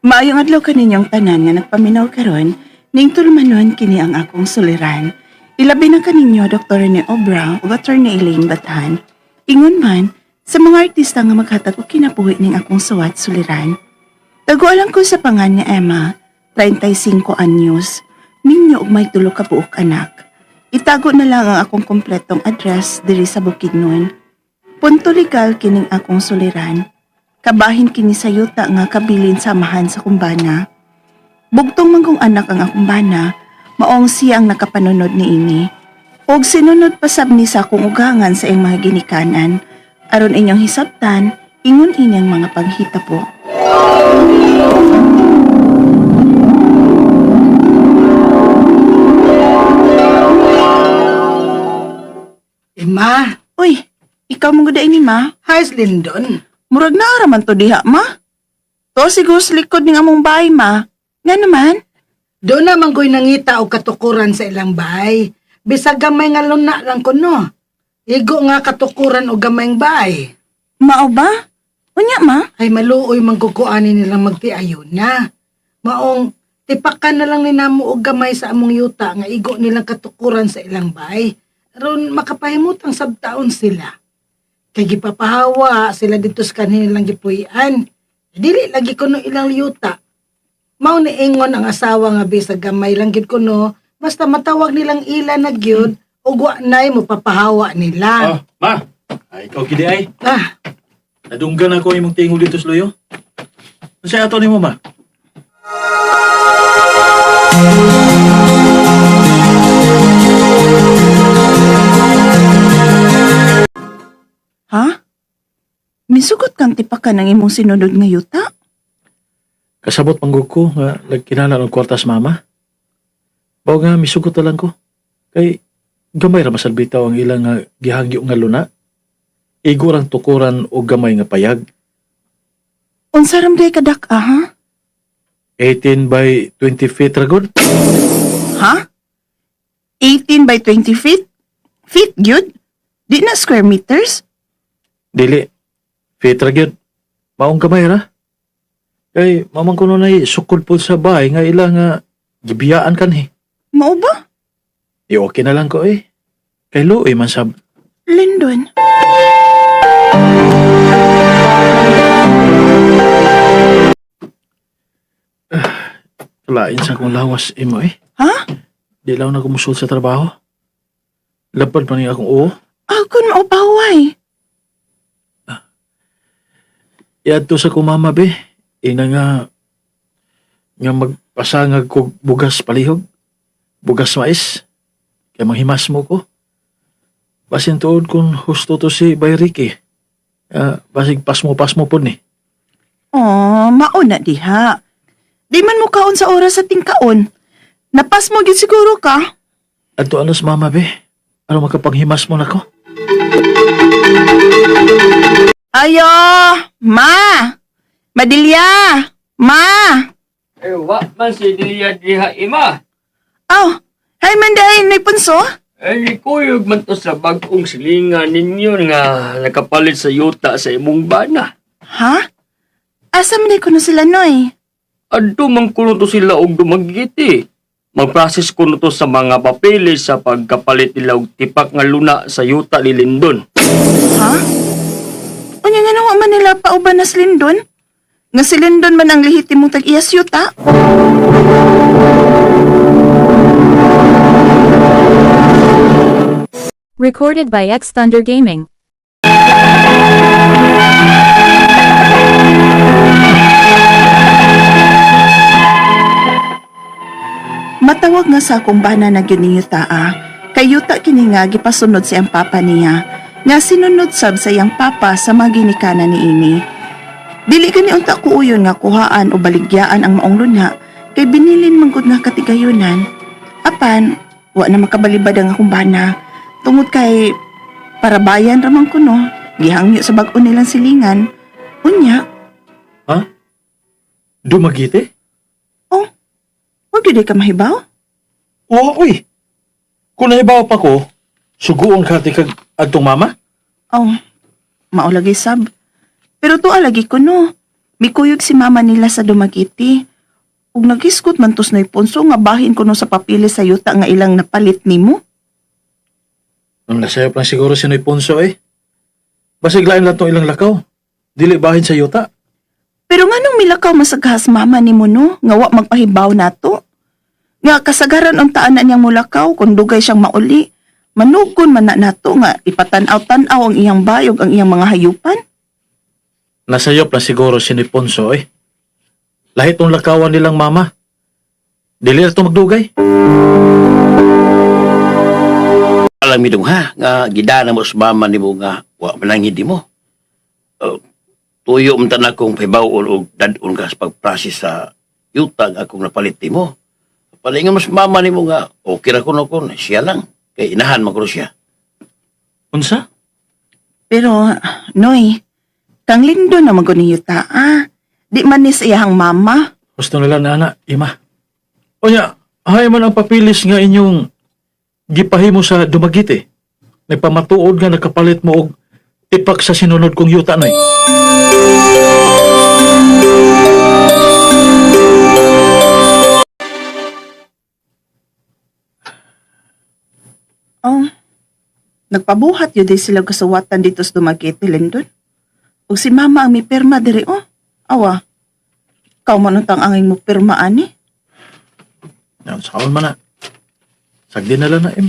Maayong adlaw kaninyong tanan nga nagpaminaw karon, ning tulumanon kini ang akong suliran. Ilabi na kaninyo Dr. Rene Obra ug Attorney Elaine Bathan. Ingon man sa mga artista nga maghatag og kinabuhi ning akong suwat suliran. Tagualan ko sa pangan ni Emma, 35 anyos, minyo og may tulo ka buok anak. Itago na lang ang akong kompletong address diri sa Bukidnon. Punto legal kining akong suliran. Kabahin kini sa yuta nga kabilin samahan sa kumbana. Bugtong man kong anak ang akong bana, maong siya ang nakapanunod niini. Og sinunod pasab ni sa akong ugangan sa iyang mga ginikanan, aron inyong hisabtan, ingon inyang mga panghitabo. Emma, Uy, ikaw mong guday ni ma. hi Lindon. Murag na raman to diha, ma. To siguro sa likod ning among bahay, ma. Nga naman, Doon naman ko'y nangita og katukuran sa ilang bahay. Bisag gamay nga luna lang kuno. Igo nga katukuran og gamayng bahay. mao ba? Unya, ma. Ay maluoy man kukuanin nilang magtiayon na. Maong tipakan na lang ni namo og gamay sa among yuta nga igo nilang katukuran sa ilang bahay. Aron makapahimutang sabtaon sila. Kay gipapahawa sila dito sa kanilang gipuy-an. Dili lagi kuno ilang yuta. Mao ni ingon ang asawa nga bisag gamay lang gid kuno, basta matawag nilang ila na gyud ug wa nay mopapahawa nila. Oh, ma. Ay, ikaw gidi ay. Ah, Nadunggan ako imong tingog dito sa luyo. Unsa ato nimo, ma? Ha? Misugot kang tipakan ang imong sinunod nga yuta? Kasabot manggug ko nga nagkinahanglan og kwarta sa mama. Bao nga misugot na lang ko. Kay gamay ra masal bitaw ang ilang nga gihangyo nga luna. Igo rang tukuran og gamay nga payag. Unsa ram day kadak ah, ha? 18 by 20 feet ra gud. Ha? 18 by 20 feet? Feet gyud? Di na square meters? Dili. Feet ra gyud. Maong gamay ra. Kay mamang kuno nay sukod po sa bahay nga ila nga gibiyaan kanhi. Mao ba? I-okay na lang ko eh. Kay luoy man sab. Lindon. Lain sa akong lawas imo eh. Ha? Di lang na kumusul sa trabaho. Lapad pa niya akong oo. Akon mao baway. Iadto sa kumama be. Ina nga nga magpasangag kog bugas palihog. Bugas mais. Kay manghimas mo ko. Basin tuod kung husto to si Bay Ricky. Ah, basig pasmo-pasmo po ni. Oh, mao na diha. Di man mo kaon sa oras sa tingkaon. Napas mo gyud siguro ka. Adto alas mama be. Ano makapanghimas mo nako? Ayo, ma. Madilya, ma. Eh, wa man si Delia diha ima. Oh, hay man dahin may punso. Eh, nikuyog man to sa bagong silingan ninyo nga nakapalit sa yuta sa imong bana. Ha? Asa man day kuno sila noy? Adto man kuno to sila og dumagiti. Magprocess kuno to sa mga papeles sa pagkapalit nila og tipak nga luna sa yuta ni Lindon. Ha? Unya nga nawa man nila pauban na si Lindon? Nga si Lindon man ang lehitimong tag-iyas yuta? Recorded by X Thunder Gaming. Matawag nga sa akong bana na gyud ni yuta ah. Kay yuta kini nga gipasunod sa iyang papa niya. Nga sinunod sab sa iyang papa sa mga ginikanan ni ini. Dili gani unta ko uyon nga kuhaan o baligyaan ang maong luna kay binilin man gud nga katigayunan. Apan wa na makabalibad ang akong bana tungod kay parabayan ra man kuno gihangyo sa bag-o nilang silingan. Unya, Dumagiti? oh, wa gyud ka mahibaw? Oo, uy. Kung nahibaw pa ko, suguon ka ti kag adtong mama? Oh, mao lagi sab. Pero tuwa lagi ko no. Mikuyog si mama nila sa Dumaguete. Ug naghisgot man tos Noy Ponso nga bahin kuno sa papilis sa yuta nga ilang napalit nimo. Ang nasayop lang siguro si Noy Ponso eh. Basig lain lang tong ilang lakaw. Dili bahin sa yuta. Pero nganong milakaw masaghas mama nimo no nga wa magpahibaw nato? Nga kasagaran untaan na niyang mulakaw kung dugay siyang mauli. Manugon man na nato nga ipatan-aw-tan-aw ang iyang bayog ang iyang mga hayupan. Nasayop lang siguro si Noy Ponso eh. Lahit tong lakawan nilang mama. Dili na to magdugay. Alam mi dong ha, nga gidana mo sa mama nimo nga wa manangid mo. Tuyo man tan akong pahibawon og dad-on ka sa pag-process sa yuta nga akong napalit nimo. Palingan mo sa mama nimo nga okay ra kuno kon, siya lang kay inahan man kuno siya. Unsa? Pero, Noy, kang Lindo na man gud yuta ah. Di man ni sa iyang mama. Gusto nila na ana, ima. Onya, hay man ang papilis nga inyong gipahimo sa Dumaguete. Nagpamatuod nga nakapalit mo og tipak sa sinunod kong yuta noy. Oh, nagpabuhat yun din sila kasuwatan dito sa Dumaguete, Lindon. Ug si mama ang mipirma diri, oh. Awa, kau man untang angin mo pirma ani. Yan, saon man na. Sagdi na lang na, im.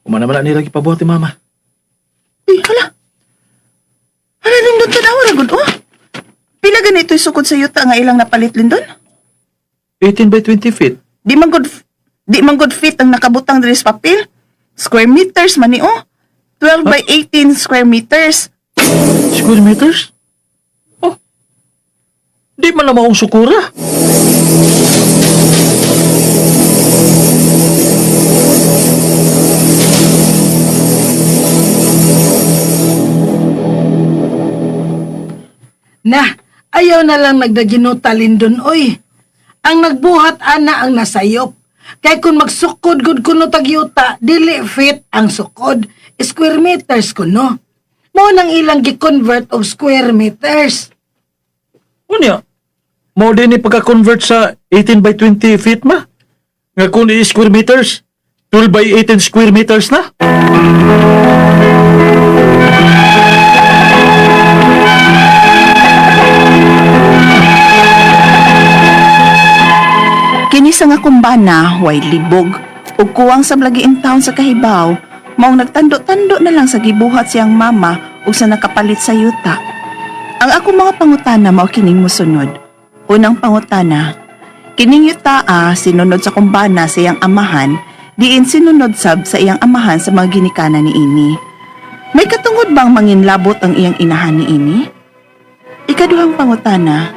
Umana man na nila gipabuhat ni mama. Uy, hala. Hala, Lindon, tanawa ra gud, oh. Pila ganito sukod sa yuta nga ilang napalit, Lindon? 18 by 20 feet. Di man good fit ang nakabutang diri sa papel. Square meters man ni, oh. 12 by 18 square meters. Square meters? Oh. Di man na maong sukura. Na, ayaw na lang nagdaginuta Lindon oy. Ang nagbuhat ana ang nasayop. Kay kung magsukod gud kuno tag yuta, dili fit ang sukod. Square meters kuno. Mao nang ilang gi-convert og square meters. Unya, mao din ni pagka-convert sa 18 by 20 feet ma? Nga kung i-square meters, 12 by 18 square meters na? Kini sa nga kumbana, way libog. Ug kuwang sa Blagiing town sa Kahibaw, maong nagtando-tando na lang sa gibuhat siyang mama ug sa nakapalit sa yuta. Ang akong mga pangutana mao kining mosunod. Unang pangutana, kining yuta ah, sinunod sa kumbana sa iyang amahan, diin sinunod sab sa iyang amahan sa mga ginikanan ni ini. May katungod bang manginlabot ang iyang inahan ni ini? Ikaduhang pangutana,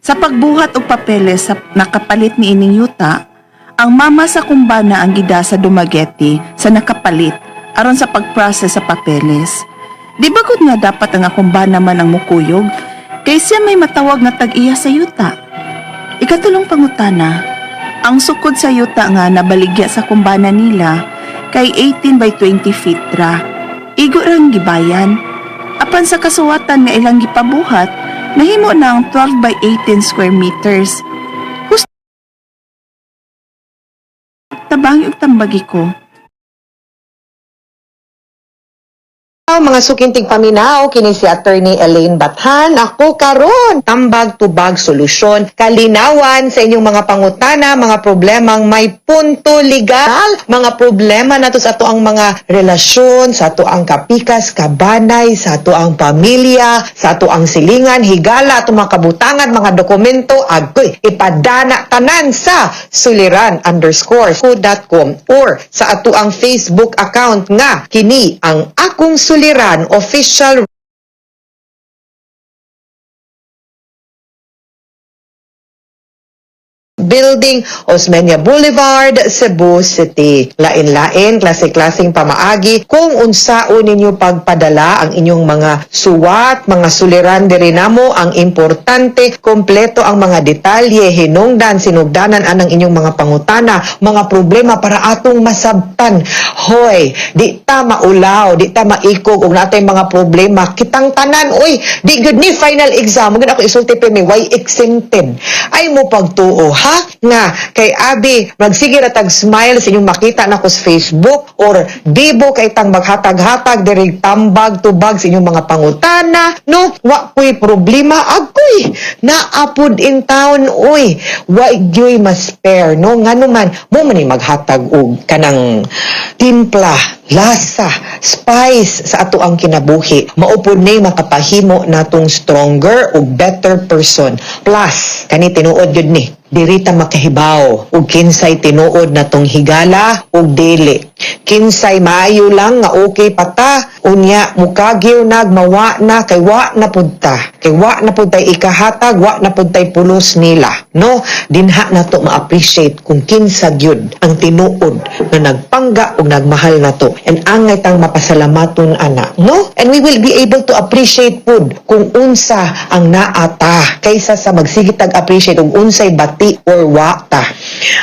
sa pagbuhat og papeles sa nakapalit ni ining yuta, ang mama sa kumbana ang gida sa Dumaguete sa nakapalit aron sa pag-process sa papeles. Di ba gud nga dapat ang akumbana man ang mukuyog kay siya may matawag nga tag-iya sa yuta? Ikatulong pangutana, ang sukod sa yuta nga nabaligya sa kumbana nila kay 18 by 20 feet ra. Igo rang gibayan. Apan sa kasuwatan nga ilang gipabuhat, nahimo na ang 12 by 18 square meters. Husto tabangi og tambagi ko. Mga sukinting paminaw, kini si Attorney Elaine Bathan. Ako karon tambag tubag solusyon, kalinawan sa inyong mga pangutana, mga problemang may punto legal, mga problema nato sa ato ang mga relasyon, sa ato ang kapikas, kabanay, sa ato ang pamilya, sa ato ang silingan, higala, ato mga kabutangan, mga dokumento, agoy, ipadana tanan sa suliran_co.com or sa ato ang Facebook account nga kini ang akong suliran official Building, Osmeña Boulevard, Cebu City. Lain-lain, klase-klaseng pamaagi kung unsaon ninyo pagpadala ang inyong mga suwat, mga suliran diri namo. Ang importante, kompleto ang mga detalye, hinungdan, sinugdanan anang inyong mga pangutana, mga problema para atong masabtan. Hoy, di ta maulaw, di ta maikog og natay mga problema. Kitang tanan, oy, di gud ni final exam, gud ako isulti pa mi, why exempted? Ay mo pagtuo, ha? Nga, kay abi, magsige ra tag smile sa inyong makita nako sa Facebook or bibo kay tang maghatag-hatag diri tambag tubag sa inyong mga pangutana, no? Wa ko'y problema, agoy, naapod in town, oy, wa gyoy ma-spare, no? Ngano man, mo man ni maghatag og kanang timpla, lasa, spice sa ato ang kinabuhi. Maupod ni makapahimo natong stronger ug better person. Plus, kani tinuod gyud ni, diri ta makahibaw ug kinsay tinuod natong higala ug dili. Kinsay maayo lang nga okay pata, unya mukagiw nag mawa na kay wa na pud ta. Kay wa na pud tay ikahatag, wa na pud tay pulos nila. No, dinha nato ma-appreciate kung kinsa gyud ang tinuod nga nagpangga ug nagmahal nato. And angay tang mapasalamaton ana, no? And we will be able to appreciate pud kung unsa ang naata kaysa sa magsigitag appreciate ug unsay bati or wa ta.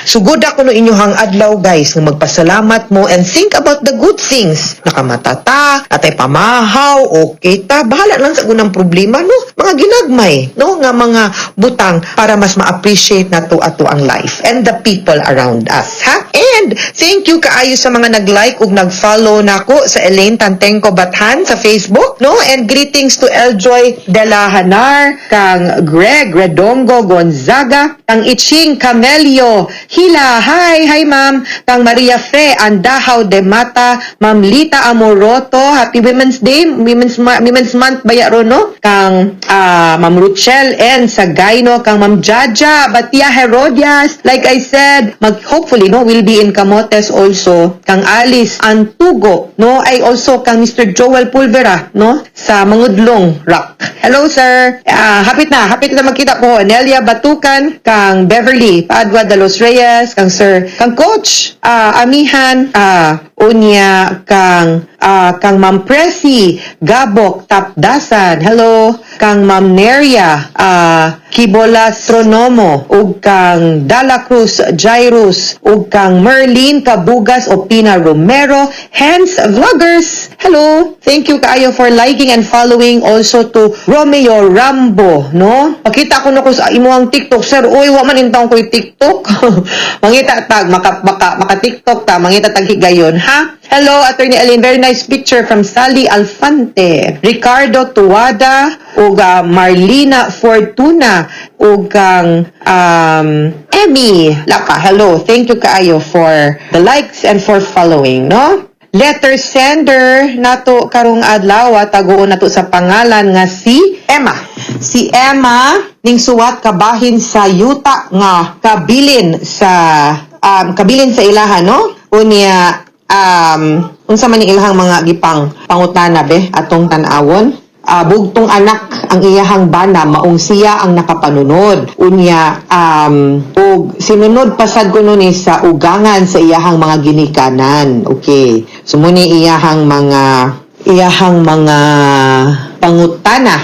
Sugod ako no inyohang adlaw, guys, nga magpasalamat mo and think about the good things. Nakamata ta, atay pamahaw, okay ta, bahala lang sa gunang problema, no? Mga ginagmay, no? Nga mga butang para mas ma-appreciate nato ato ang life and the people around us, ha? And thank you kaayo sa mga nag-like ug nag-follow nako sa Elaine Tantengco Bathan sa Facebook, no? And greetings to Eljoy De La Hanar, kang Greg Redongo Gonzaga, kang Iching Camelio Hila, hi, hi ma'am, kang Maria Fe Andahaw de Mata, Ma'am Lita Amoroto, Happy Women's Day, Women's Month baya ro, no? Kang Ma'am Ruchel N. Sagayno, kang Ma'am Jaja Batia Herodias, like I said, mag hopefully, no, will be in Camotes also, kang Alice Antugo, no, ay also kang Mr. Joel Pulvera, no, sa Mangudlong Rock. Hello, sir. Ah, hapit na magkita ko. Nelia Batukan, kang Beverly Padua de los Reyes, kang Sir, kang Coach Amihan, unya kang Ma'am Presi Gabok Tapdasan. Hello, kang Ma'am Neria Kibola Astronomo ug kang Dala Cruz Jairus ug kang Merlin Cabugas Opina Romero, Hence Vloggers. Hello. Thank you kaayo for liking and following, also to Romeo Rambo, no? Pakita ko no ko sa imong TikTok, sir. Uy, wa man intawon ko'y TikTok. Mangita tag maka, maka, maka TikTok ta, mangita tag higayon, ha? Hello, Attorney Aline. Very nice picture from Sally Alfante. Ricardo Tuwada ug Marlina Fortuna ug kang Emmy Laka. Hello. Thank you kaayo for the likes and for following, no? Letter sender nato karong adlaw, taguon nato sa pangalan nga si Emma. Si Emma ning suwat kabahin sa yuta nga kabilin sa ilaha, no? Unya unsa man ni ilahang mga gipang pangutana be atong tan-awon. Bugtong anak ang iyahang bana, maong siya ang nakapanunod. Unya ug sinunod pasad kuno ni sa ugangan sa iyahang mga ginikanan. Okay, so mo ni iyahang mga pangutana.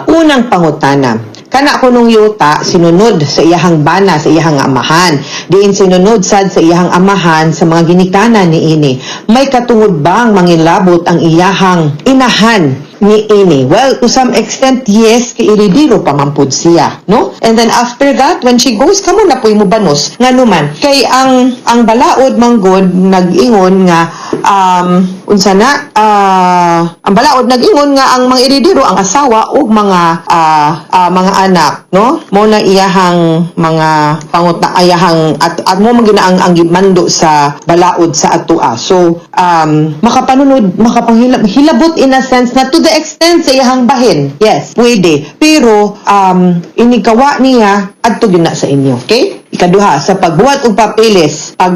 Unang pangutana: kana kunong yuta sinunod sa iyahang bana, sa iyahang amahan, diin sinunod sad sa iyahang amahan sa mga ginikanan niini. May katungod bang mangilabot ang iyahang inahan ni ini? Well, to some extent, yes, kay eredero pa man pud siya, no? And then after that, when she goes, kamo na po'y mubanos. Nga naman, kay ang balaod manggod nag-ingon nga unsa na, ang balaod nag-ingon nga ang mga eredero ang asawa ug mga anak, no? Mo na iyahang mga panguta ayahang at mo man gyud na ang gimando sa balaod sa atoa. So makapanunod, makapanghilabot hilabot in a sense na to the extent sa iyahang bahin. Yes, pwede. Pero inikawa niya adto gyud na sa inyo, okay? Ikaduha, sa pagbuhat og papeles, pag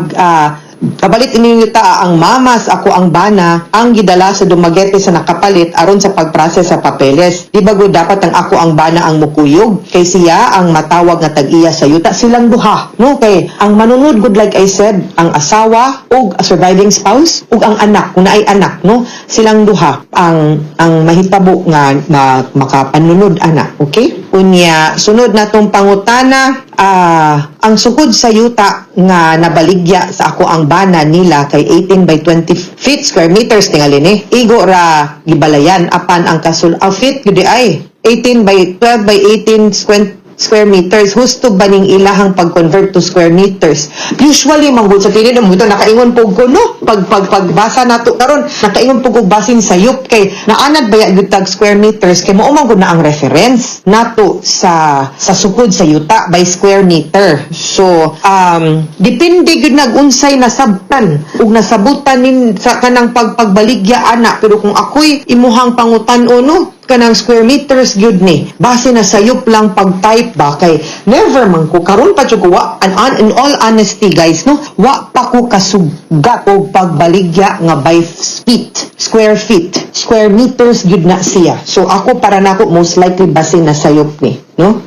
Kabalit ining yuta, ang mamas ako ang bana ang gidala sa Dumaguete sa nakapalit aron sa pagprocess sa papeles. Di ba gud dapat ang ako ang bana ang mukuyog kay siya ang matawag nga tag-iya sa yuta, silang duha, no? Kay ang manunod gud, like I said, ang asawa ug surviving spouse ug ang anak kung naay anak, no? Silang duha ang mahitabo nga makapanunod ana. Okay, unya sunod na tong pangutana, ang sukod sa yuta nga nabaligya sa ako ang bana nila kay 18 by 20 feet, square meters tingali ni, igo ra gibalayan apan ang kasul ah, feet gyud ay 18 by 12 by 18 square meters. Husto ba ning ilahang pag-convert to square meters? Usually manggod sa kini mo ito nakaingon pug ko, no, pag pag pagbasa nato karon, nakaingon pug og basin sa yup kay naanad baya gyud tag square meters kay mao man gud na ang reference nato sa sukod sa yuta by square meter. So depende gyud nag-unsay nasabtan ug nasabutan nin sa kanang pagpagbaligya ana. Pero kung ako'y imuhang pangutan-on, no, kanang square meters gyud ni, base na sayop lang pag-type ba, kay never man ko karon pa jud ko wa and, in all honesty, guys, no, wa pa ko kasugat og pagbaligya nga by feet, square feet, square meters gyud na siya. So ako, para nako, most likely base na sayop ni, no.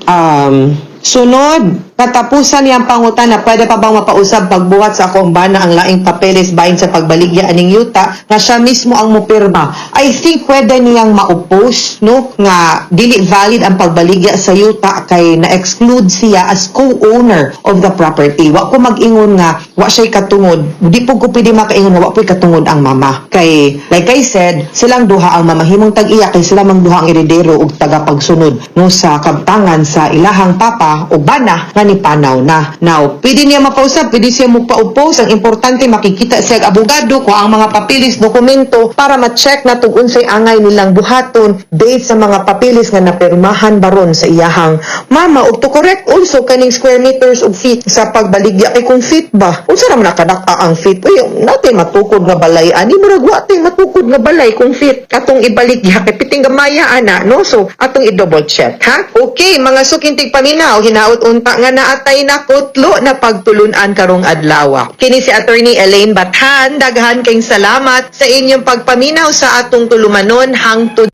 Sunod, katapusan niyang pangutana, pwede pa bang mapausab pagbuhat sa akong bana ang laing papeles bahin sa pagbaligya aning yuta nga siya mismo ang mupirma? I think pwede niyang ma-oppose, no, nga dili valid ang pagbaligya sa yuta kay na-exclude siya as co-owner of the property. Wa ko mag-ingon nga wa siya'y katungod. Di po ko pwede makaingon nga wa po'y katungod ang mama. Kay, like I said, silang duha ang mamahimong tag-iya kay sila mang duha ang eredero ug tagapagsunod, no, sa kabtangan sa ilahang papa o bana nga nipanaw na. Now, pwede niya mapausab, pwede siya mo pa-oppose. Ang importante, makikita siya og abogado kung ang mga papilis, dokumento para ma-check na tug unsay angay nilang buhaton based sa mga papilis nga napirmahan baron sa iyahang mama ug to correct also kaning square meters ug feet sa pagbaligya, kay kung feet ba, unsa ra man nakadak ang feet? Uy, natay matukod nga balay ani, murag wa tay matukod nga balay kung feet atong ibaligya kay piting gamaya ana, no? So atong i-double check, ha? Okay, mga suking tigpaminaw, hinaut unta nga naatay na kutlo na pagtulunan karong adlaw. Kini si Attorney Elaine Bathan. Daghan kayong salamat sa inyong pagpaminaw sa atong tulumanon hangtod